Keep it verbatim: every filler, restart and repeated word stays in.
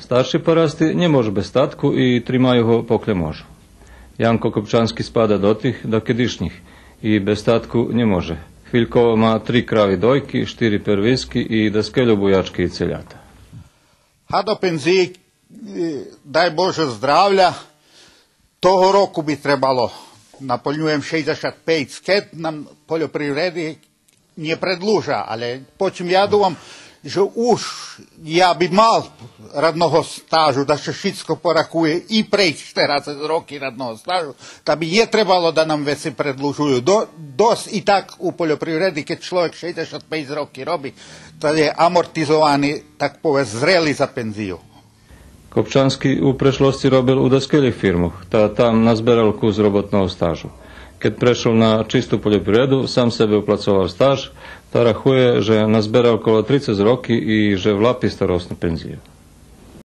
Старши парасти нє можу без статку и тримаю го покля можу. Янко Копчански спада до тих дакедишнїх и без статку нє може. Хвилько ма три крави дойки, штири первиски и даскельо буячки и целята. А до пензиї, е, дай Боже здравля, того року би требало, наполнюєм шейдзешат пейц, кед нам польопривреди нє предлужа, але почим я думам же уж я би мал радного стажу, да ше шицко порахує и прейґ штерацец роки радного стажу, та би нє требало да нам вецей предлужую. До-, досц и так у польопривреди, кед чловек шейдзешат пейц роки роби, та є амортизовани, так повесц, зрели за пензию. Копчански у прешлосци робел у даскелїх фирмох, та там назберал кус роботного стажу. Кед прешол на чисту польопривреду, сам себе уплацовал стаж, та рахує же назберал коло трицец роки и же влапи старосну пензию.